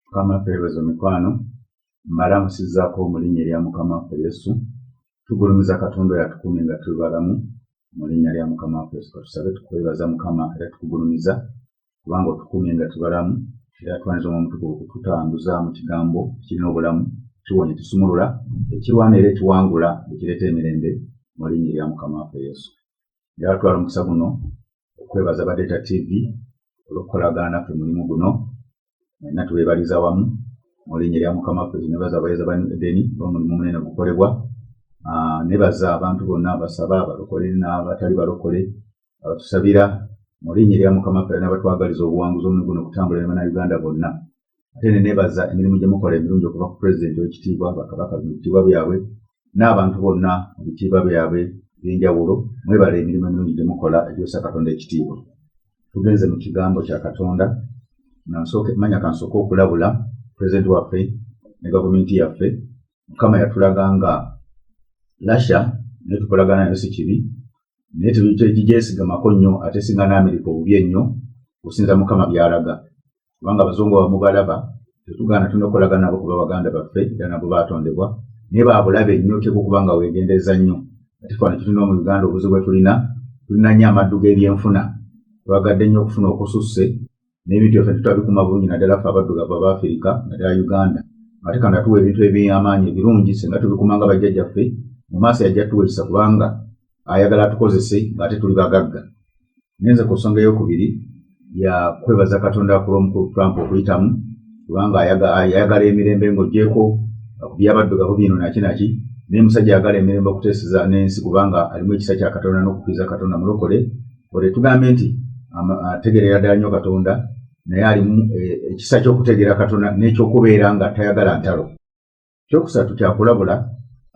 Mukama waffe yeebazibwe mikwano, mbalamusizaako mu linnya erya Mukama waffe Yesu. Tugulumiza Katonda oyo atukuumye nga tuli balamu mu linnya lya Mukama waffe Yesu. Katusabe. Tukwebaza Mukama era tukugulumiza kubanga otukuumye nga tuli balamu era twaniriza Omwoyo Omutukuvu okututambuza mu kigambo ekirina obulamu, ekiwonya, ekisumulula, ekirwana era ekiwangula, ekireeta emirembe mu linnya erya Mukama waffe Yesu. Njagala twala omukisa guno okwebaza ba Delta TV olw'okukolagana naffe mu mulimu guno. Mwenna tubeebaliza wamu mu linnya erya Mukama waffe. Nebaza abaweereza ba New Eden olw'omulimu omunene ogukolebwa. Nebaza abantu bonna abasaba, abalokole n'abatali balokole, abatusabira mu linnya erya Mukama waffe, n'abatwagaliza obuwanguzi omulimu guno okutambula ne Bannayuganda bonna. Ate ne nebaza emirimu gye mukola emirungi okuva ku Pulezidenti ow'ekitiibwa, bakabaka mu bitiibwa byabwe, n'abantu bonna mu bitiibwa byabwe eby'enjawulo. Mwebale emirimu emirungi gye mukola egyosa Katonda ekitiibwa. Tugenze mu kigambo kya Katonda. Nga manya kansooke okulabula Pulezidenti waffe ne gavumenti yaffe. Mukama yatulaga nga Russia naye tukolagana nayo si kibi, naye tegigyesigamako nnyo, ate singa n'Amerika obubi ennyo okusinza Mukama by'alaga, kubanga abazungu abamu balaba tetugaana, tulina okukolagana nabo kuba baganda baffe era nabo baatondebwa, naye baabulabe nnyo, oteekwa okuba nga weegendereza nnyo. Ate ffe wano kitulina mu Uganda obuzibu bwe tulina, tulina nnyo amaddu g'ebyenfuna, twagadde nnyo okufuna okususse n'ebintu byaffe tetwabikuuma bulungi, naddala ffe abaddugavu aba Afirika, naddala Uganda. Ate Katonda atuwa ebintu eby'amaanyi ebirungi, singa tubikuuma nga bajjajjaffe, mu maaso yajja tuwa ekisa kubanga ayagala atukozese ng'ate tuli bagagga. Ngenze ku nsonga ey'okubiri ya kwebaza Katonda ku lw'omukulu Trump okuyitamu, kubanga ayagala emirembe ng'oggyeeko by'abaddugavu bino naki naki, naye musajja ayagala emirembe okuteeseza n'ensi kubanga alimu ekisa kya Katonda n'okukkiriza Katonda mulokole. Olwo tugambe nti ategeerera ddala nnyo Katonda, naye alimu ekisa ky'okutegeera Katonda n'ekyokubeera nga tayagala ntalo. Ekyokusatu kyakulabula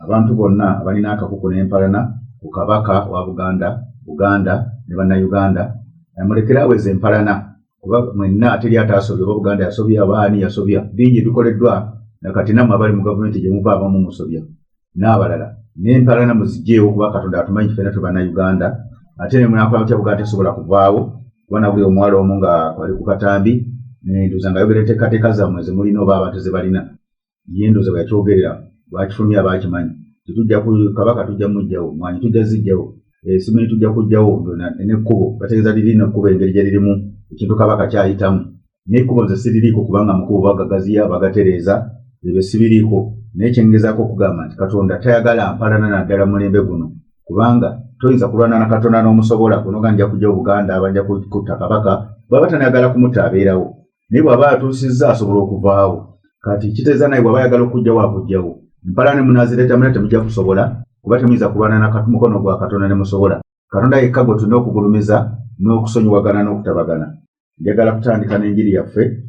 abantu bonna abalina akakuku n'empalana ku Kabaka wa Buganda, Buganda ne Bannayuganda. Mulekere awo ezo empalana, kuba mwenna teri ataasobya, oba Buganda yasobya oba ani yasobya, bingi ebikoleddwa nakati nammwe abali mu gavumenti gye muva abamu musobya n'abalala, n'empalana muzigyewo kuba Katonda atumanyi ffenna twe Bannayuganda. Ate ne munakola mutya, Buganda tesobola kuvaawo, kuba nawulira omuwala omu nga ali ku katambi nduza ng'ayogera enteekateeka zammwe ze mulina oba abantu ze balina, ye ndoza bwe yakyogerera bakifulumya bakimanyi tetujja Kabaka tujja mujjawo, mwanyi tujja zijjawo, simanyi tujja kujjawo n'ekkubo, bategeeza liri n'ekkubo engeri gye lirimu ekintu Kabaka kyayitamu, n'ekkubo nze siririiko kubanga mukubo bagagaziya bagatereeza, ebyo sibiriiko. Naye kyengezaako okugamba nti Katonda tayagala mpalana naddala mulembe guno, kubanga toyinza kulwana na Katonda n'omusobola kunoga nja kujja Obuganda abanja kutta Kabaka, bw'aba tanayagala kumutta abeerawo, naye bw'aba atuusizza asobola okuvaawo. Kati kiteeza naye bw'aba ayagala okujjawo akujjawo. Mpalana ne munaazireeta muna temujja kusobola, kuba temuyinza kulwana na mukono gwa Katonda ne musobola. Katonda yekka gwe tulina okugulumiza n'okusonyiwagana n'okutabagana. Njagala kutandika n'enjiri yaffe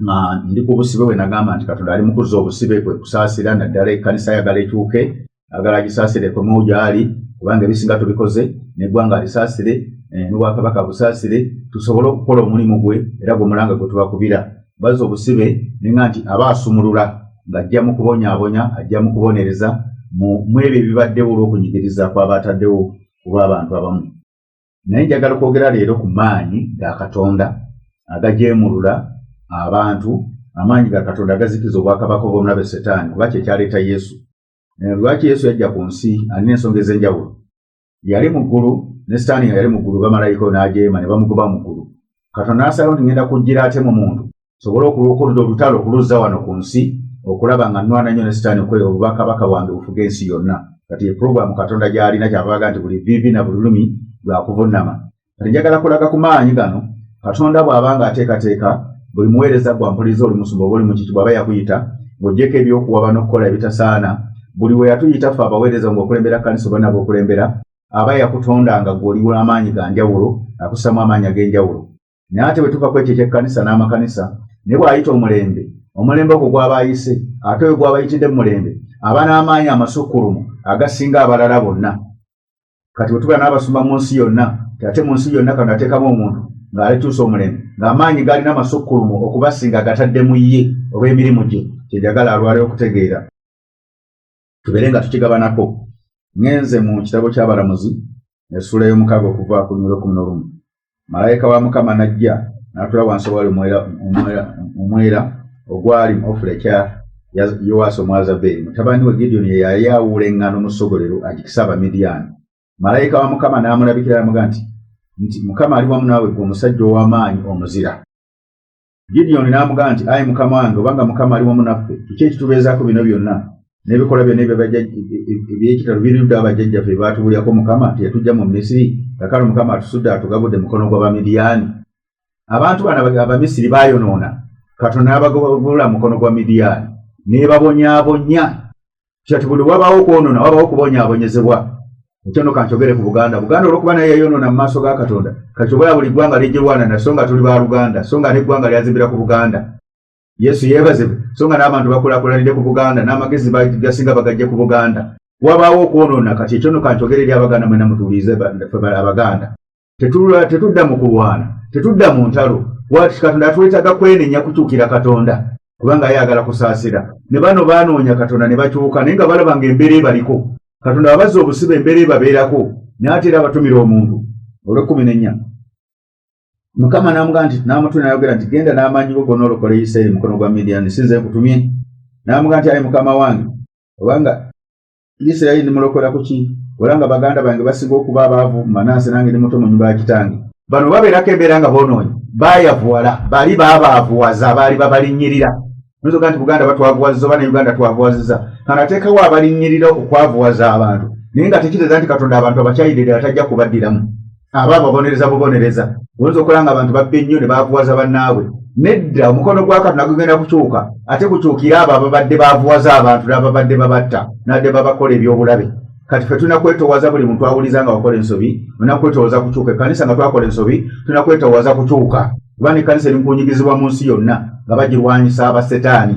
nga ndi ku busibe bwe nagamba nti Katonda ali mu kuzza obusibe, kwe kusaasira, naddala ekkanisa ayagala ekyuke, agala agisaasire ekomewo gy'ali, kubanga ebisinga tubikoze, n'eggwanga alisaasire, n'obwakabaka busaasire, tusobole okukola omulimu gwe era gwe mulanga gwe tubakubira. Bazza obusibe nenga nti aba asumulula ng'ajja mu kubonyaabonya, ajja mu kubonereza mu ebyo ebibaddewo olw'okunyigiriza kw'aba ataddewo ku lw'abantu abamu. Naye njagala okwogera leero ku maanyi ga Katonda agajeemulula abantu, amaanyi ga Katonda agazikiza obwakabaka obw'omulabe Setaani, kuba kye kyaleeta Yesu. Lwaki Yesu yajja ku nsi? Alina ensonga ez'enjawulo. Yali mu ggulu ne Sitaani nga yali mu ggulu, bamalayika n'ajeema ne bamugoba mu ggulu. Katonda n'asalawo nti ngenda kujjira ate mu muntu sobole okulwokulira olutalo okuluzza wano ku nsi, okulaba nga nnwana nnyo ne Sitaani okwe obubakabaka bwange bufuga ensi yonna. Kati ye pulogulaamu Katonda gy'alina, kyava aga nti buli viivi na buli lulumi lwakuvunnama. Kati njagala kulaga ku maanyi gano Katonda bw'aba nga ateekateeka buli muweereza gwa mpuliriza, oli musumba oba oli mukiki, bw'aba yakuyita ng'oggyeko ebyokuwaba n'okukola ebitasaana, buli we yatuyita ffe abaweereza ng'okulembera kkanisa oba nab'okulembera, aba yakutonda nga ggwe oli w'amaanyi ga njawulo, akussamu amaanyi ag'enjawulo. Naye ate bwe tuva ku ekyo eky'ekkanisa n'amakanisa, naye bw'ayita omulembe, omulembe ogwo gw'aba ayise, ate oyo gw'aba ayitidde mu mulembe aba n'amaanyi amasukkulumu agasinga abalala bonna. Kati bwe tuba n'abasumba mu nsi yonna, ate mu nsi yonna Katonda ateekamu omuntu ng'alituusa omulembe ng'amaanyi g'alina masukkulumu okubasinga gatadde mu ye olw'emirimu gye, kye njagala alwale okutegeera tubeere nga tukigabanako. Ŋŋenze mu kitabo ky'Abalamuzi essuula y'omukaaga okuva ku lunyiriri 11. Malayika wa Mukama n'ajja n'atuula wansi owali omwera ogwali mu Ofula ekya Yowaasi Omwazabeeri. Mutabani we Gidyoni ye yali awuula eŋŋaano mu ssogolero agikise Abamidiyaani. Malayika wa Mukama n'amulabikira n'amugamba nti, Mukama ali wamu naawe ggwe omusajja ow'amaanyi omuzira. Gidiyoni n'amugamba nti, Ayi Mukama wange, obanga Mukama ali wamu naffe, kiki ekitubeezaako bino byonna? N'ebikolwa byonna eby'ekitalo biri ludda wa bajjajjaffe bye baatubuulyako Mukama nti yatuggya mu Misiri? Kaakano Mukama atusudde atugabudde mu mukono gw'Abamidiyaani. Abantu bano Abamisiri baayonoona, Katonda n'abagabula mu mukono gwa Midiyaani, n'ebabonyaabonya. Kati buli wabaawo okwonoona wabaawo okubonyaabonyezebwa. Ekyo nno kankyogere ku Buganda. Buganda olw'okuba nayo yayonoona mu maaso ga Katonda, kati obala buli ggwanga ligirwanana so nga tuli ba luganda, so nga n'eggwanga lyazimbira ku Buganda. Yesu yeebazibwe, so nga n'abantu bakulaakulanidde ku Buganda, n'amagezi gasinga bagajje ku Buganda. Wabaawo okwonoona, kati ekyo nno kankyogere eri Abaganda mwenna mutuwulirize ffe Abaganda. Tetudda mu kulwana, tetudda mu ntalo. Wati Katonda atwetaaga kwenenya kukyukira Katonda, kubanga ayagala kusaasira. Ne bano baanoonya Katonda ne bakyuka, naye nga balaba ng'embeera ebaliko. Katonda wabazza obusibe embeera ebabeerako, naye ate era abatumira omuntu. Olw'ekkumi n'ennya. Mukama n'amugamba nti, n'amutuma n'ayogera nti, Genda n'amaanyi go gonna olokole Isirayiri mu mukono gwa Midiyaani, si nze nkutumye? N'amugamba nti, Ayi Mukama wange, obanga Isirayiri ndimulokola ku ki? Ola nga baganda bange basinga okuba abaavu, Manase nange ndi muto mu nnyumba ya kitange. Bano babeerako embeera nga boonoonye, baayavuwala, bali baabaavuwaza, baali babalinnyirira. Oyinza okuga nti Buganda batwavuwazizza oba ne Uganda twavuwazizza. Katonda ateekawo abalinnyirira okwavuwaza abantu, naye nga tekitegeeza nti Katonda abantu abakyayidde ddala tajja kubaddiramu. Aba ababonereza bubonereza. Oyinza okulaba nga abantu babbye nnyo ne baavuwaza bannaabwe. Nedda, omukono gwa Katonda gugenda kukyuka, ate gukyukire abo ababadde baavuwaza abantu n'ababadde babatta, n'abadde babakola eby'obulabe. Kati ffe tulina kwetoowaza buli muntu awuliza nga wakola ensobi, olina kwetoowaza kukyuka. Ekkanisa nga twakola ensobi, tulina kwetoowaza kukyuka. Kuba n'ekkanisa eri mu kunyigizibwa mu nsi yonna nga bagirwanyisa abasetaani.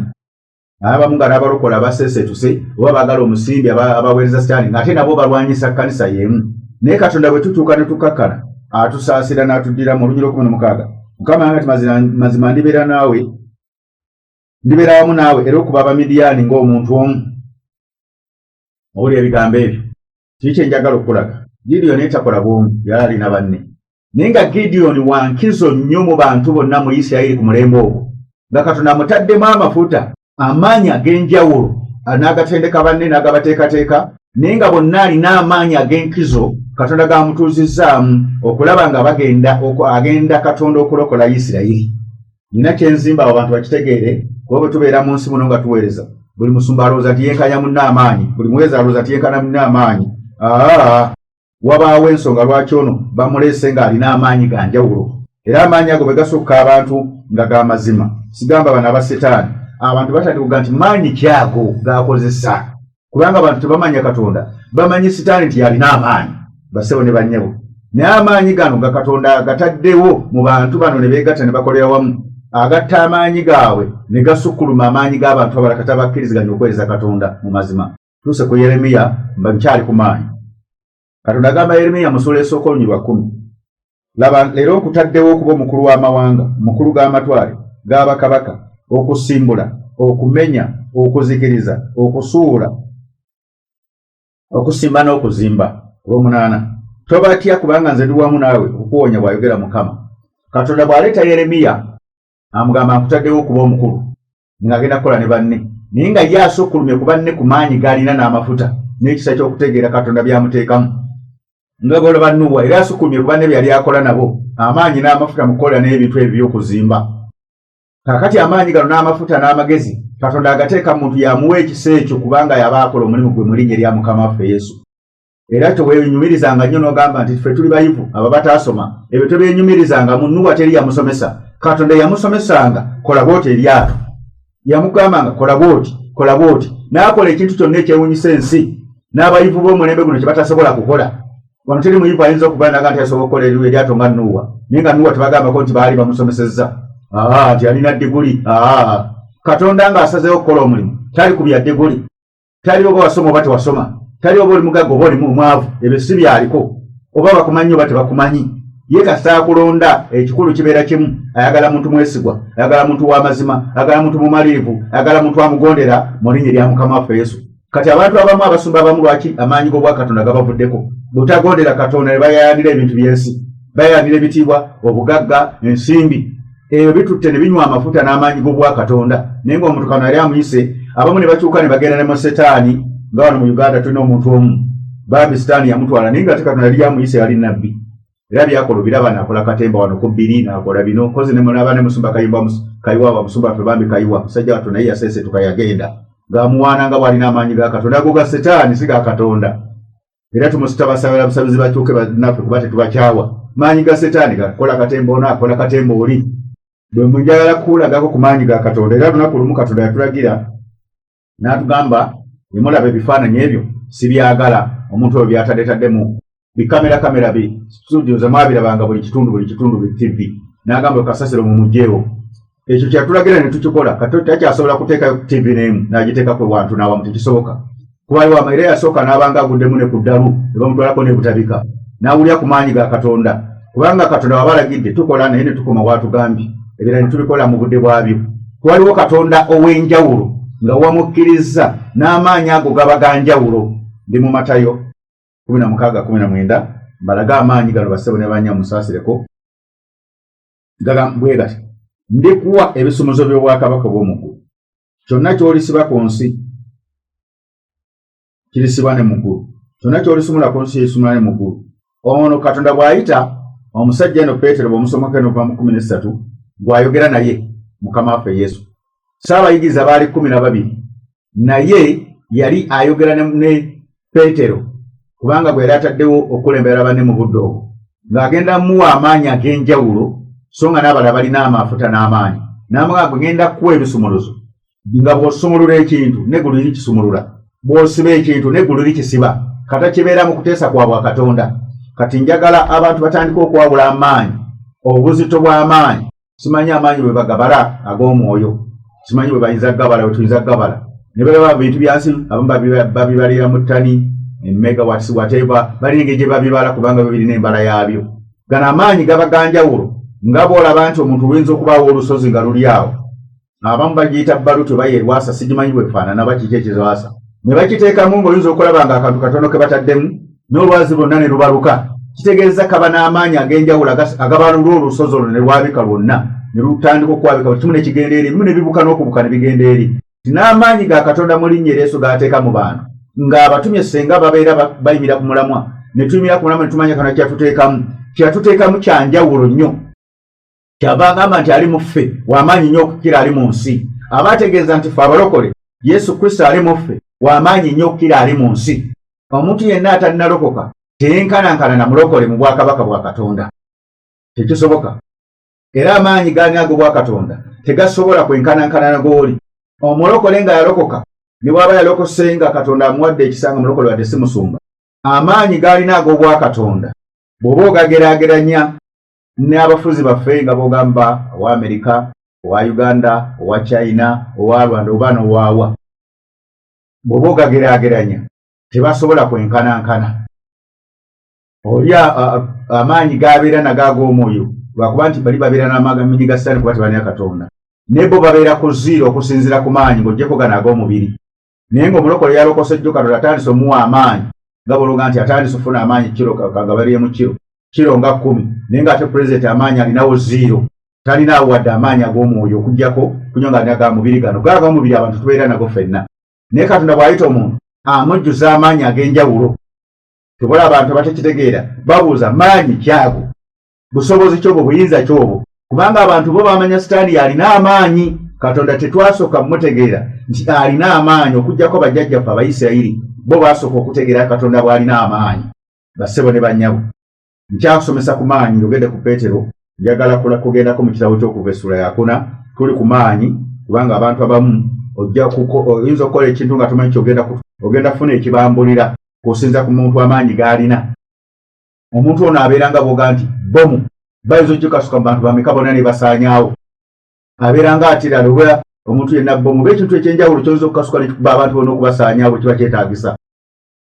Abamu nga n'abalokole abaseeseetuse oba baagala omusimbi abaweereza sitaani ng'ate nabo balwanyisa kkanisa y'emu. Naye Katonda bwe tukyuka ne tukakkana, atusaasira n'atuddiramu. Olunyiriri olw'ekkumi n'omukaaga. Mukama yagamba nti, Mazima ndibeera naawe, ndibeera wamu naawe era okuba Abamidiyaani ng'omuntu omu. Owulira ebigambo ebyo? Kiki kye njagala okukulaga? Gidiyoni yali takola bw'omu, yali alina banne. Naye nga Gidiyoni wa nkizo nnyo mu bantu bonna mu Isirayiri ku mulembe ogwo, nga Katonda amutaddemu amafuta, amaanyi ag'enjawulo, n'agatendeka banne n'agabateekateeka, naye nga bonna alina amaanyi ag'enkizo Katonda g'amutuuzizzaamu okulaba nga bagenda agenda Katonda okulokola Isirayiri. Nina kye nzimba awo abantu bakitegeere, kuba bwe tubeera mu nsi muno nga tuweereza, buli musumba alowooza nti yenkanya munne amaanyi, buli muweereza alowooza nti yenkana munne amaanyi. Aa, wabaawo ensonga lwaki ono bamuleese ng'alina amaanyi ga njawulo, era amaanyi ago bwe gasukka abantu nga ga mazima, sigamba bano aba setaani, abantu batandika okuga nti maanyi ki ago g'akozesa? Kubanga abantu tebamanya Katonda, bamanyi sitaani nti yalina amaanyi, bassebo ne bannyabo. Naye amaanyi gano nga Katonda agataddewo mu bantu bano ne beegatta ne bakolera wamu, agatta amaanyi gaabwe ne gasukkuluma amaanyi g'abantu abalala kata bakkiriziganya okuweereza Katonda mu mazima. Tuuse ku Yeremiya, mba nkyali ku maanyi. Katonda agamba Yeremiya mu ssuula esooka oluny lwa kkumi. Laba, leero nkutaddewo okuba omukulu w'amawanga, omukulu g'amatwale, ga bakabaka, okusimbula, okumenya, okuzikiriza, okusuula, okusimba n'okuzimba. Olw'omunaana, tobatya, kubanga nze ndi wamu naawe okukuwonya, bw'ayogera Mukama. Katonda bw'aleeta Yeremiya, amugamba nkutaddewo okuba omukulu, ng'agenda kukola ne banne, naye nga ye asukkulumye ku banne ku maanyi g'alina n'amafuta n'ekisa ky'okutegeera Katonda by'amuteekamu. Nga bw'olaba Nuuwa era asukkulumye ku banne be yali akola nabo, amaanyi n'amafuta mu kukola n'ebintu ebyo by'okuzimba. Kaakati amaanyi gano n'amafuta n'amagezi Katonda agateeka mu muntu y'amuwa ekisa ekyo kubanga y'aba akola omulimu gwe mu linnya erya Mukama waffe Yesu. Era teweenyumirizanga nnyo n'ogamba nti ffe tuli bayivu abo abataasoma. Ebyo tobyenyumirizangamu. Nuwa teri yamusomesa. Katonda yamusomesanga kola bw'oti eryato. Yamugambanga kola bw'oti, kola bw'oti. N'akola ekintu kyonna ekyewuunyisa ensi n'abayivu b'omulembe guno kye batasobola kukola. Wano teri muyivu ayinza okuba naga nti asobola okukola eryato nga Nuwa. Naye nga Nuwa tebagambako nti baali bamusomesezza. Nti alina diguli. Katonda ng'asazeewo okukola omulimu tali ku bya diguli. Tali oba wasoma oba tewasoma, tali oba oli mugagga oba oli mwavu, ebyo si byaliko, oba bakumanyi oba tebakumanyi. Ye kasita akulonda, ekikulu kibeera kimu, ayagala muntu mwesigwa, ayagala muntu w'amazima, ayagala muntu mumalirivu, ayagala muntu amugondera mu linnya erya Mukama waffe Yesu. Kati abantu abamu, abasumba abamu, lwaki amaanyi g'obwakatonda gabavuddeko? Butagondera Katonda ne bayayanira ebintu by'ensi, bayayanira ebitiibwa, obugagga, ensimbi. Ebyo bitutte ne binywa amafuta n'amaanyi g'obwakatonda, naye ng'omuntu kano yali amuyise. Abamu ne bakyuka ne bagenda ne mu setaani, nga wano mu Uganda tulina omuntu omu bambi sitaani yamutwala, naye nga ate Katonda yali amuyise, yali nabbi, era byakola obiraba, nakola katemba wano ku bbiri, nakola bino kozi ne mulaba ne musumba Kayimba Kayiwa wa musumba ffe bambi Kayiwa musajja wattu naye yaseesetuka yagenda ng'amuwaana nga bw'alina amaanyi ga Katonda. Ago ga setaani, si ga Katonda. Era tumustabasabira busabizi bakyuke naffe kuba tetubakyawa. Maanyi ga setaani gakola katemba ono, akola katemba oli. Bwe munjagala kukulagako ku maanyi ga Katonda, era lunaku lumu Katonda yatulagira n'atugamba, emulaba ebifaananyi ebyo sibyagala, omuntu oyo byatadetaddemu bikamera kamera bi studio zemwabirabanga buli kitundu buli kitundu buli tv, n'agamba kasasiro mumugyewo. Ekyo kyatulagira ne tukikola. Kati takyasobola kuteekayo tv n'emu n'agiteekako wantu n'awamu, tekisoboka. Kuba era yasooka n'abanga aguddemu ne ku ddalu ne bamutwalako ne butabika n'awulira ku maanyi ga Katonda, kubanga Katonda waba alagidde tukola, naye ne tukoma waatugambye, ebirala ne tubikola mu budde bwabyo. Waliwo Katonda ow'enjawulo nga wamukkirizza n'amaanyi ago gaba ga njawulo. Ndi mu Matayo 16:19, mbalaga amaanyi gano. Bassebo ne bannya, musaasireko. Bwe gati: ndikuwa ebisumuzo by'obwakabaka obw'omu ggulu, kyonna ky'olisiba ku nsi kirisibwa ne mu ggulu, kyonna ky'olisumula ku nsi kirisumula ne mu ggulu. Ono Katonda bw'ayita omusajja eno Peetero, bw'omusomako eno okuva mu 13, gw'ayogera naye Mukama waffe Yesu. Saabayigiriza baali 12, naye yali ayogera ne Peetero, kubanga bwe yali ataddewo okukulembera banne mu budde obwo, ng'agenda muwa amaanyi ag'enjawulo, so nga n'abalala balina amafuta n'amaanyi. N'amugamba, gwe ngenda kukuwa ebisumuluzo, nga bw'osumulula ekintu n'eggulu likisumulula, bw'osiba ekintu n'eggulu likisiba. Kata kibeera mu kuteesa kwa bwa Katonda. Kati njagala abantu batandike okwawula amaanyi, obuzito bw'amaanyi. Simanyi amaanyi bwe bagabala ag'omwoyo, simanyi bwe bayinza kugabala, bwe tuyinza kugabala, ne baba bintu byansi. Abamu babibalira mu ttani, megawatts, whatever, balina engeri gye babibala kubanga byo birina embala yaabyo. Gano amaanyi gaba ga njawulo, nga bw'olaba nti omuntu luyinza okubaawo olusozi nga luli awo, abamu bagiyita baluti oba yerwasa, sigimanyi bwefaanana oba kiki ekirwasa, ne bakiteekamu ng'oyinza okulaba nga akantu katono ke bataddemu n'olwazi lwonna ne lubaluka. Kitegeeza kaba n'amaanyi ag'enjawulo agabalula olusozi olwo ne lwabika lwonna, ne lutandika okwabika buli kimu ne kigenda eri, ebimu ne bibuka n'okubuka ne bigenda eri. N'amaanyi ga Katonda mu linnya eryesu g'ateeka mu bantu ng'abatumye, senga babeera bayimira ku mulamwa, ne tuyimira ku mulamwa ne tumanya Katonda kyatuteekamu. Kyatuteekamu kya njawulo nnyo. Kyava agamba nti ali mu ffe w'amaanyi nnyo okukira ali mu nsi. Aba ategeeza nti ffe abalokole, Yesu Kristo ali mu ffe w'amaanyi nnyo okukira ali mu nsi. Omuntu yenna atannalokoka teyenkanankana na mulokole mu bwakabaka bwa Katonda, tekisoboka. Era amaanyi gaani ag'obwakatonda tegasobola kwenkanankana na gooli omulokole nga yalokoka, ne bw'aba yalokose nga Katonda amuwadde ekisa nga mulokole wadde si musumba. Amaanyi gaalina ag'obwakatonda bw'oba ogageraageranya n'abafuzi baffe, nga bw'ogamba owa Amerika, owa Uganda, owa China, owa Rwanda oba n'owaawa, bw'oba ogageraageranya tebasobola kwenkanankana. Oli amaanyi gabeera nago ag'omwoyo, lwakuba nti bali babeera n'amaanyi ga sitaani kuba tebalina Katonda, naye bo babeera ku zero okusinziira ku maanyi ng'oggyeko gano ag'omubiri. Naye ng'omulokole yalokose jjo, Katonda atandise omuwa amaanyi, nga bw'ologa nti atandise okufuna amaanyi kiro kagabaliye mu kiro kiro nga 10, naye ng'ate pulezidenti amaanyi alinawo zero, talinaawo wadde amaanyi ag'omwoyo okuggyako kunywa nga alina ga mubiri. Gano g'ag'omubiri abantu tubeera nago ffenna, naye Katonda bw'ayita omuntu amujjuza amaanyi ag'enjawulo. Tobola abantu abatakitegeera babuuza, maanyi kyago, busobozi kyobwo, buyinza kyobwo? Kubanga abantu bo bamanya sitaani yalina amaanyi. Katonda tetwasooka mumutegeera nti alina amaanyi, okuggyako bajjajjaffe Abayisirayiri, bo baasooka okutegeera Katonda bw'alina amaanyi. Bassebo ne bannyabo, nkyakusomesa ku maanyi. Yogedde ku Peetero, njagala kugendako mu kitabo ky'Okuva essula yakuna. Tuli ku maanyi kubanga abantu abamu oyinza okukola ekintu nga tomanyi kyogenda, ogenda kufuna ekibambulira kusinza ku muntu amaanyi g'alina. Omuntu ono abeera nga bwoga nti bomu bayinza okukikasuka mu bantu bameka bonna ne basaanyaawo, abeera nga atirala oba omuntu yenna bomu oba ekintu ekyenjawulo kyoyinza okukasuka nekikuba abantu bonna okubasaanyaawo kiba kyetaagisa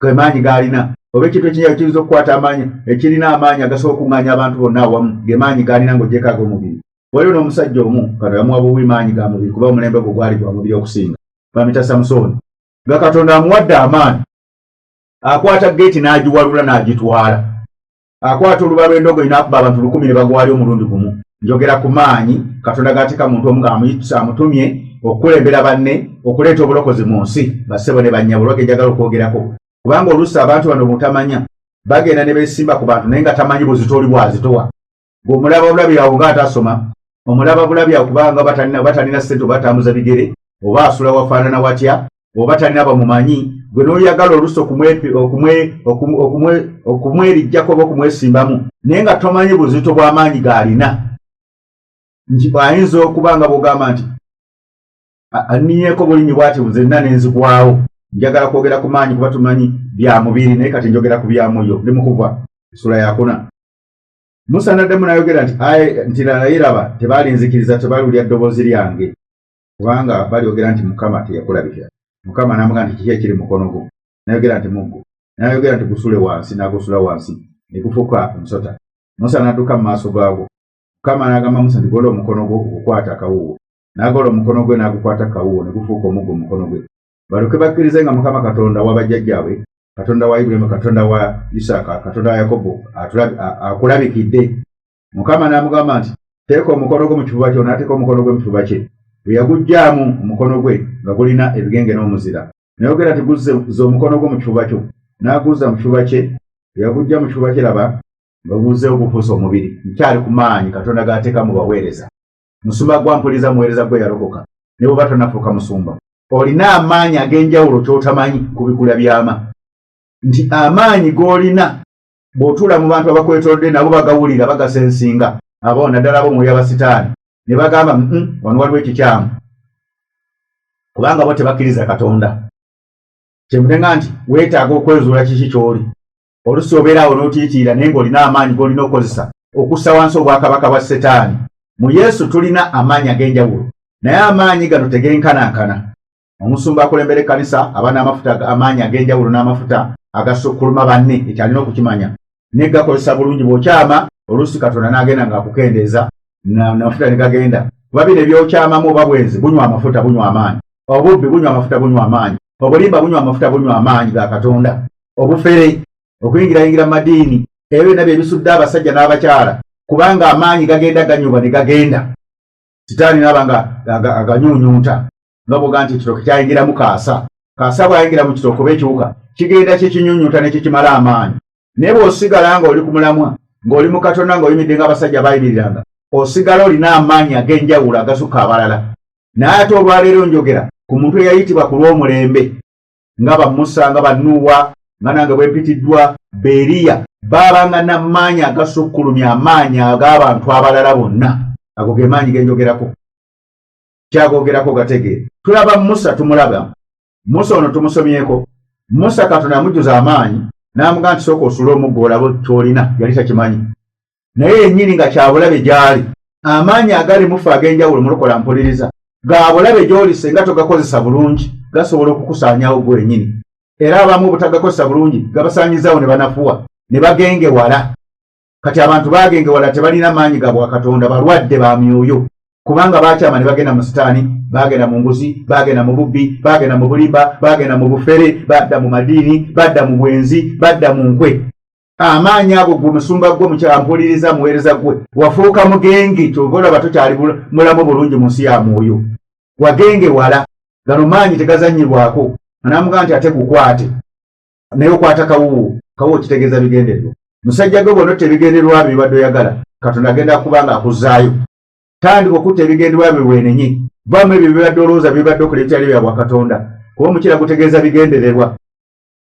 gemaanyi g'alina, oba ekintu ekyenjawulo kiyinza okukwata amaanyi, ekirina amaanyi agasobola okuŋŋaanya abantu bonna awamu, gemaanyi g'alina ng'oggyeko ag'omubiri. Waliwo n'omusajja omu kano yamuwa buwi maanyi ga mubiri, kuba omulembe gwo gwali gwa mubiri okusinga, bamita Samusooni, nga Katonda amuwadde amaanyi, akwata geeti n'agiwalula n'agitwala, akwata oluba lw'endogoyi n'akuba abantu 1000 ne bagwali omulundi gumu. Njogera ku maanyi Katonda g'ateeka muntu omu ng'amuyituse amutumye okukulembera banne okuleeta obulokozi mu nsi. Bassebo ne bannyabo, olwage njagala okwogerako kubanga oluusi abantu bano butamanya bagenda ne beesimba ku bantu naye nga tamanyi buzito oli bwazitowa. Ng'omulaba bulabi awo ng'atasoma, omulaba bulabi awo kubanga batalina ssente oba atambuza bigere oba asula wafaanana watya oba talina bamumanyi, gwe n'oyagala oluusi okumwerijjako oba okumwesimbamu naye nga tomanyi buzito bw'amaanyi g'alina, nti ayinza okuba nga bw'ogamba nti anniyeeko bulinyi bw'ati nzenna ne nzigwawo. Njagala kwogera ku maanyi kuba tumanyi bya mubiri, naye kati njogera ku bya mwoyo. Ndi mu Kuva essula yakuna. Musa n'addamu n'ayogera nti, aye nti naye laba, tebalinzikiriza, tebaliwulira ddoboozi lyange, kubanga balyogera nti Mukama teyakulabikira. Mukama n'amugamba nti, kiki ekiri mu mukono gwo? N'ayogera nti, muggo. N'ayogera nti, gusule wansi. N'agusula wansi ne gufuuka omusota. Musa n'adduka mu maaso gaagwo. Mukama n'agamba Musa nti, golola omukono gwo ogukwata akawuwo. N'agolola omukono gwe n'agukwata akawuwo, ne gufuuka omuggo mu mukono gwe. Balyoke bakkirize nga Mukama Katonda wa bajjajjaabwe, Katonda wa Ibulayimu, Katonda wa Isaaka, Katonda wa Yakobo akulabikidde. Mukama n'amugamba nti, teeka omukono gwo mu kifuba kyo. N'ateeka omukono gwe mu kifuba kye. Bwe yaguggyaamu omukono gwe nga gulina ebigenge n'omuzira. Nayogera nti, guzza omukono gwo mu kifuba kyo. N'aguzza mu kifuba kye. Bwe yaguggya mu kifuba kye, laba nga guzzeewo gufuuse omubiri. Nkyali ku maanyi Katonda g'ateeka mu baweereza. Musumba gwa mpuliza, muweereza gwe yalokoka, ne bw'oba tonnafuuka musumba, olina amaanyi ag'enjawulo ky'otamanyi kubikula byama. Nti amaanyi g'olina bw'otuula mu bantu abakwetoolodde nabo bagawulira, bagasensinga, abo naddala ab'omwoyo abasitaani, ne bagamba wano waliwo ekikyamu, kubanga bo tebakkiriza Katonda. Kyemutenga nti weetaaga okwezuula kiki ky'oli. Oluusi obeera awo n'otiitiira naye ng'olina amaanyi g'olina okukozesa okussa wansi obwakabaka bwa Setaani. Mu Yesu tulina amaanyi ag'enjawulo, naye amaanyi gano tegenkanankana. Omusumba akulembera ekkanisa aba n'amafuta, amaanyi ag'enjawulo n'amafuta agasukkuluma banne, ekyo alina okukimanya naye gakozesa bulungi. Bw'okyama oluusi Katonda n'agenda ng'akukendeeza n'amafuta ne gagenda, kuba bino ebyokyamamu oba bwenzi bunywa amafuta, bunywa amaanyi, obubbi bunywa amafuta, bunywa amaanyi, obulimba bunywa amafuta, bunywa amaanyi ga Katonda, obufere, okuyingirayingira mu madiini, ebyo byonna bye bisudde abasajja n'abakyala, kubanga amaanyi gagenda ganyubwa ne gagenda. Sitaani n'aba nga aganyuunyunta, nga bwoga nti ekitooke kyayingiramu kaasa. Kaasa bw'ayingira mu kitooke oba ekiwuka, kigenda kikinyuunyunta ne kikimala amaanyi. Naye bw'osigala ng'oli ku mulamwa, ng'oli mu Katonda, ng'oyimiridde ng'abasajja baayimiriranga, osigala olina amaanyi ag'enjawulo agasukka abalala. Naye ate olwaleero njogera ku muntu eyayitibwa ku lw'omulembe, nga ba Musa, nga ba Nuuwa, nga nange bwe mpitiddwa, Beriya, baabanga n'amaanyi agasukkulumya amaanyi ag'abantu abalala bonna. Ago ge maanyi ge njogerako. Kyagogerako gategeere. Tulaba Musa, tumulaba Musa ono tumusomyeko. Musa Katonda yamujjuza amaanyi n'amugamba nti sooka osule omuggo olabe ky'olina. Yali takimanyi, naye yennyini nga kyabulabe gy'ali. Amaanyi agali mu ffe ag'enjawulo, mulokola mpuliriza, ga bulabe gy'oli singa togakozesa bulungi, gasobola okukusaanyaawo gwe wennyini. Era abamu obutagakozesa bulungi gabasaanyizaawo ne banafuwa ne bagengewala. Kati abantu bagengewala, tebalina maanyi ga bwa Katonda, balwadde ba myoyo, kubanga bakyama ne bagenda mu sitaani, bagenda mu nguzi, bagenda mu bubbi, bagenda mu bulimba, bagenda mu bufere, badda mu madiini, badda mu bwenzi, badda mu nkwe. Amaanyi ago gwe musumba, gwe mukyampuliriza, muweereza gwe wafuuka mugenge, kyova olaba tokyali mulamu bulungi mu nsi ya mwoyo, wagengewala. Gano maanyi tegazannyibwako. Anamugamba nti ate gukwate, naye okwata kawuwo. Kawuwo kitegeeza bigendererwa. Musajja gwe bw'onotta ebigendererwa byo bibadde oyagala, Katonda agenda kuba nga akuzzaayo. Tandika okutta ebigendererwa byo, weenenye, vaamu ebyo bibadde olowooza bibadde okola ebitali bya bwa Katonda, kuba omukira gutegeeza bigendererwa,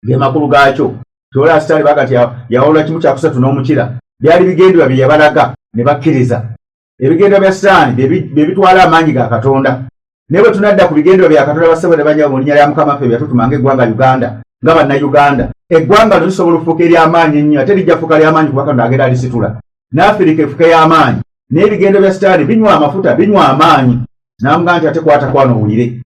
ge makulu gaakyo. Kyola sitaani baga nti yawalula 1/3 n'omukira, byali bigendererwa bye yabalaga ne bakkiriza. Ebigendererwa bya sitaani bye bitwala amaanyi ga Katonda. Naye bwe tunadda ku bigendererwa bya Katonda, bassebo ne bannyabo, mu linnya lya Mukama ffe byatutuma ng'eggwanga Uganda, nga Bannayuganda, eggwanga lino lisobola okufuuka ery'amaanyi ennyo, ate lijja kufuuka ly'amaanyi kuba Katonda agenda alisitula. N'Afirika efuuka ey'amaanyi. Naye ebigendererwa bya sitaani binywa amafuta, binywa amaanyi. N'amugamba nti ate kwata kwano owulire.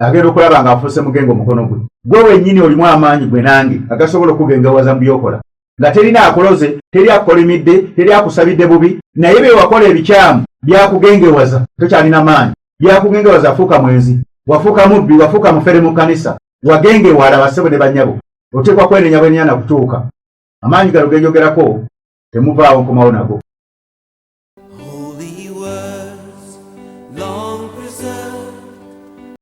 Agenda okulaba ng'afuuse mugenge omukono gwe. Gwe wennyini olimu amaanyi gwe nange agasobola okukugengewaza mu by'okola. Nga terina akuloze, teri akukolimidde, teri akusabidde bubi, naye bye wakola ebikyamu byakugengewaza, tokyalina maanyi. Byakugengewaza, afuuka mwenzi, wafuuka mubbi, wafuuka mufere mu kkanisa, wagengewala. Bassebo ne bannyabo, oteekwa kwenenya bwenenya na kutuuka. Amaanyi gano ge njogerako temuvaawo, nkomawo nago.